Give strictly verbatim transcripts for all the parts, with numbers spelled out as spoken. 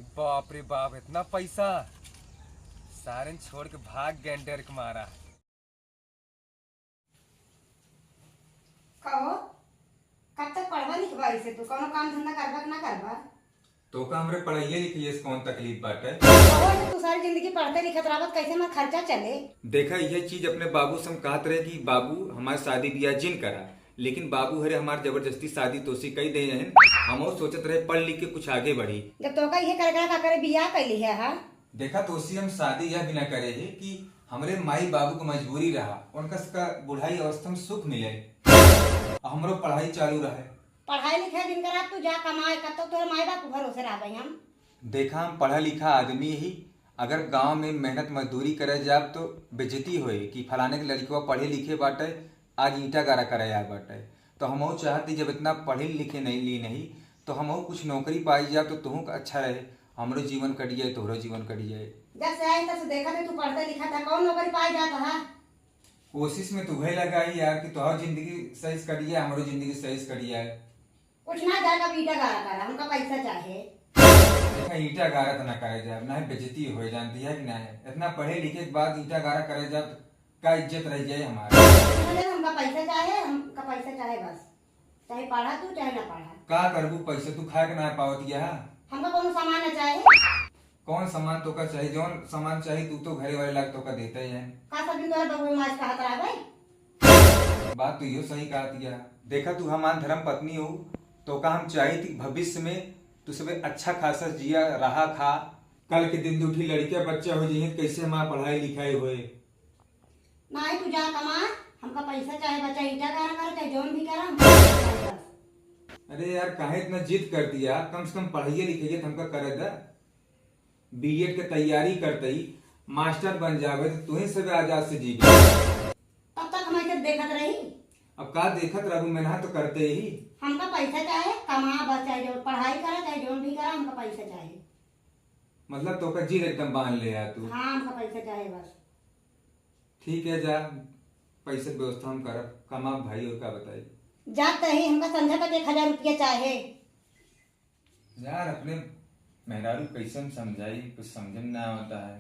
बाप रे बाप, इतना पैसा! सारेन छोड़ के भाग गए डर के मारा। कहो, कब तक पढ़बा लिखबा ऐसे तू? कौनो काम धंधा करबा कि ना करबा? तो का हमरे पढ़ाइए लिखाइए से कौन तकलीफ बाटे? कहो, ऐसे तू सारी जिंदगी पढ़ते लिखत रहबा, कैसे हमार खर्चा चले? देखा, यह चीज अपने बाबू से हम कहत रहे कि बाबू, हमार शादी बियाह जिन करा, लेकिन बाबू हरे हमार जबरदस्ती शादी तोसी कई दे रहन। हमहू सोचत रहे पढ़ लिख के कुछ आगे बढ़ी। जब तोका इहे करे, करे, का करे, बियाह कैली है, हा? देखा तोसी, हम शादी यह बिना करे ही कि हमरे माई बाबू क मजबूरी रहा, उनका सबका बुढ़ाई अवस्था में सुख मिले, आ हमरो पढ़ाई चालू रहे। पढ़ाई लिखाई जिन करा, तू जा कमाए, कब तक तोहरे माई बाप के भरोसे रहबे हम? देखा, हम पढ़ा लिखा आदमी ही, अगर गांव में मेहनत मजदूरी करे जाब तो बेइज्जती होए कि फलाने के लड़कवा पढ़े लिखे बाटे, आज ईंटा गारा करे आए बाटे। तो हमहू चाहत ही जब इतना पढ़े लिखे नहीं ली नहीं, तो हमहू कुछ नौकरी पाई जाब तो तुहू का अच्छा रहे, हमरो जीवन कट जाए, तोहरो जीवन कट जाए। जब से आई तब से देखत है तू पढ़ते लिखत है, कौन नौकरी पाई जात है? कोशिश में तुहे लगाई यार कि तोहर जिंदगी सही से कट जाए, हमरो जिंदगी सही से कट जाए। कुछ ना जाए, अब ईंटा गारा करा, हमका पैसा चाहे। देखा, ईंटा गारा तो ना करे जाब, ना ही बेइज्जती हो जानती है कि ना है। इतना पढ़े लिखे के बाद ईंटा गारा करे जाब तो का इज्जत रह जाए हमार? मतलब हमका पैसा चाहे, हमका पैसा चाहे बस। चाहे पढ़ा तू, चाहे ना पढ़ा। का करबू पैसा? तू खाए के ना पावत यह? हमका कौनो सामान ना चाहे। कौन सामान तोका चाही? जौन सामान चाही तू तो घरे वाले लाग तोका देते ही हैं। का सब दिन तोरा बबुआ मास कहत रहबे? बात तो यो सही कहत या। देखा तू हमार धर्म पत्नी हो, तोका हम चाही थी भविष्य में तू सबे अच्छा खासा जिया रहा खा। कल के दिन दू ठी लड़किया बच्चा हो जइहें, कैसे हमार पढ़ाई लिखाई होए? नाहीं, तू जा कमा, हमका पैसा चाहे, बच्चा ईंटा गारा करा, चाहे जौन भी करा, हमका पैसा चाहे बस। अरे यार, काहे इतना जिद कर दिया? कम से कम पढ़ाइए लिखाइए तो हमका करे दा। बीएड के तैयारी करते ही मास्टर बन जावे तो तुहे सब आजाद से जी। तब तक हम ऐसे देखत रही। अब का देखत रहू, मेहनत तो करते ही। हमका पैसा चाहे, कमा बस, चाहे जौन पढ़ाई करा, चाहे जौन भी करा, हमका पैसा चाहे। मतलब तोका जिद एकदम बांध ले यार तू। हाँ, हमका पैसा चाहे बस। ठीक है, जा, पैसे के व्यवस्था हम करब, कमाब भाई, और का बताई। जात ही हमका संझा तक एक हजार रुपया चाहे। यार, अपने मेहरारू कैसे हम समझाई, कुछ समझ में ना आवता है।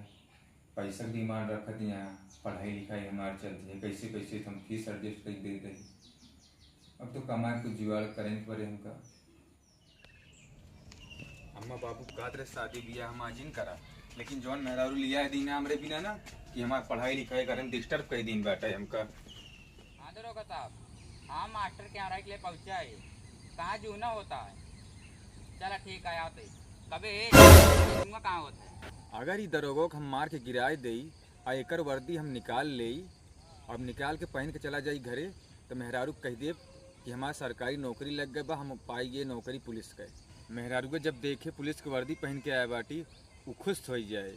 पैसा के डिमांड रखत यहाँ, पढ़ाई लिखाई हमार चलती है, कैसे कैसे तो हम फीस एडजस्ट कर देते हैं। अब तो कमाए कुछ जुगाड़ करें पड़े हमका। अम्मा बाबू कहत रहे शादी बियाह हम आजिन करा, लेकिन जौन मेहरारू लिया है दीना हमरे बिना ना, कि हमार पढ़ाई लिखाई करे में डिस्टर्ब कर दीन बाटे हमका। हाँ दरोगा साहब, हाँ मास्टर के यहाँ रह के लिए पहुँचा है, कहाँ जूना होता है। चला ठीक है, आओ तो। कबे ए, जूना कहाँ होता है? अगर ई दरोगा के हम मार के गिराए देई, आ एकर वर्दी हम निकाल लेई, अब निकाल के पहन के चला जाई घरे, तो मेहरारू के कह देब कि हमार सरकारी नौकरी लग गए बा, हम पाई गए नौकरी पुलिस के। मेहरारू के जब देखे पुलिस के वर्दी पहन के आए बाटी, उ खुश हो जाए।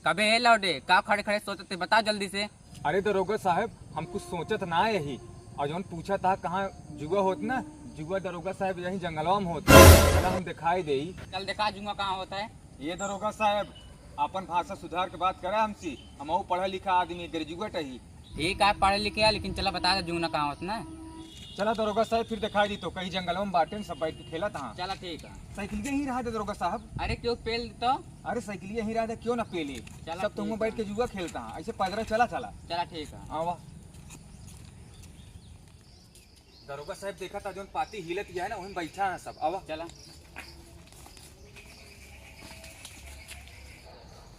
कबे ए लौटे, का खड़े खड़े सोचते, बताओ जल्दी से। अरे दरोगा साहब, हम कुछ सोचत ना यही, और जौन पूछा था कहाँ जुआ होत ना, जुआ दरोगा साहब यही जंगलवा में होत, चला हम दिखाई देई। चल दिखा जुआ कहाँ होता है। ये दरोगा साहब, आपन भाषा सुधार के बात करा हमसे, हमहू पढ़ा लिखा आदमी, ग्रेजुएट ही। ठीक है, पढ़े लिखे है, लेकिन चला बता दे जुआ कहाँ होत ना। चला दरोगा साहब, फिर दिखाई दी तो कहीं जंगल में बाटे, सब बैठ के खेलत हाँ। चला ठीक है। साइकिल के ही रहा दे दरोगा साहब। अरे क्यों पेल तो? अरे साइकिल यहीं रहा दे, क्यों ना पेले? चला सब तुम ठीक बैठ है। के जुआ खेलता हाँ, ऐसे पैदल चला चला। चला ठीक है। आवा। दरोगा साहब देखा था, जौन पाती हिलत गया है ना, वहीं बैठा है सब। आवा। चला।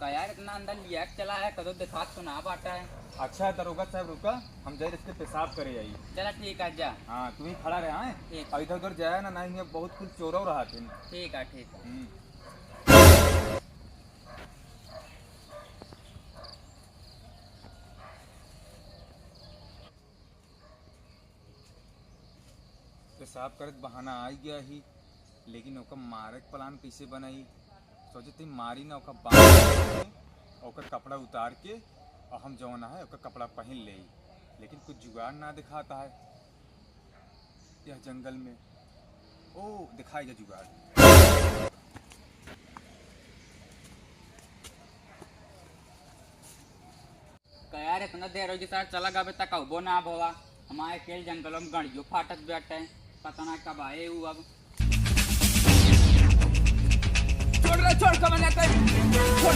का यार, इतना अंदर लिया के चला है, कदो दिखात तो ना बाटा है। अच्छा दरोगा साहब, रुका, हम जाए इसके पेशाब करे आई। चला ठीक है, जा। हाँ, तू ही खड़ा रहा है। ठीक। और इधर उधर जाया ना, नहीं बहुत कुल चोरो रहा थे। ठीक है, ठीक है। हम्म। पेशाब करत बहाना आ गया ही, लेकिन ओकर मारे के प्लान कैसे बनाई? सोचे थे मारी ना ओकर बांध के, ओकर कपड़ा उतार के, और हम जौन है ओकर कपड़ा पहन ले, लेकिन कुछ जुगाड़ ना दिखाता है यह जंगल में। ओ, दिखाई दे जुगाड़। का यार, इतना देर हो गई सार, चला गबे तक अबो ना भवा। हमारे अकेल जंगलों में गड़ियों फाटत बैठे, पता ना कब आए ऊ अब। छोड़ रे, छोड़ के मना कर। छोड़।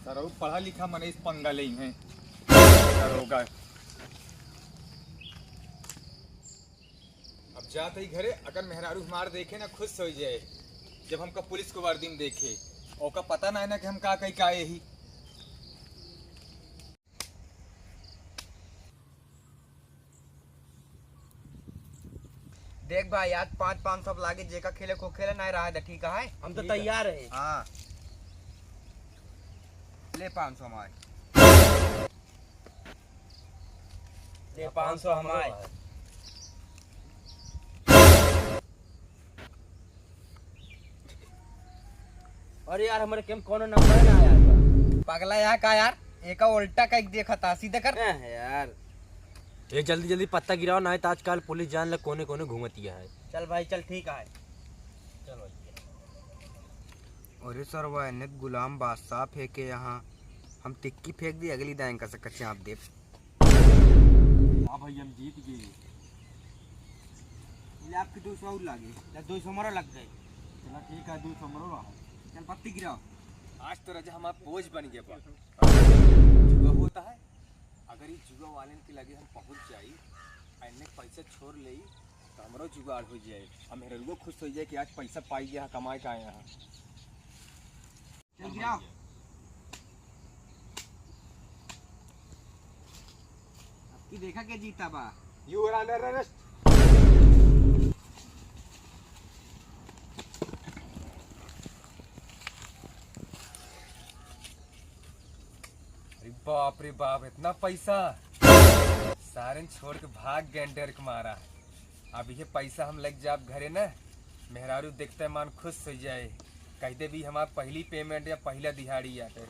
सरऊ पढ़ा लिखा मनीष पंगा लेइहैं। दरोगा। अब जात ही घरे, अगर मेहरारू हमार देखे ना, खुश होइ जाए। जब हमका पुलिस के वर्दी में देखे, ओका पता ना है ना कि हम का कही का यही। देख भाई, आज पाँच पाँच सौ लागे, जेका खेले को खेले, नहीं रहा दे, ठीक है? हम तो ठीक है। तैयार है। हाँ, ले पाँच सौ हमारे। ले पाँच सौ हमारे। अरे यार, हमारे केम कौनो नंबर ना आया बा। पगला यहाँ का यार, एका उल्टा कइके देखा था, सीधा कर। हैं यार। ये जल्दी जल्दी पत्ता गिराओ, नाहीं तो आजकल पुलिस जान ले कोने कोने घूमतिया है। चल भाई चल, ठीक है। चल भाई। अरे सरवा, एने गुलाम बादशाह फेंके यहाँ, हम टिक्की फेंक दी, अगली दाएं का सकत चाप देब। हाँ भाई, हम जीत गए। ले आपके दो सौ और लागे। ले, दो सौ हमारा लग गए। चला ठीक है, दो सौ हमारा रहा। चल पत्ती गिराओ। आज तो राजा हमारा बोझ बन गया बा। जुआ होता है, अगर ये जुआ वाले के लगे हम पहुँच जाई, इन्हें पैसा छोड़ ले, तो हमरो जुगाड़ हो जाए, हम मेहररुओ खुश हो जाए कि आज पैसा पाई गया, कमाए का आए हैं। चल गिराओ। अब की देखा के जीता बा। You are under arrest। अरे बाप रे बाप, इतना पैसा! सारेन छोड़ के भाग गए डर के मारा। अब ये पैसा हम लग जाब घरे ना, मेहरारू देखते मान खुश हो जाए, कह दे भी हमार पहली पेमेंट या पहला दिहाड़ी आटे।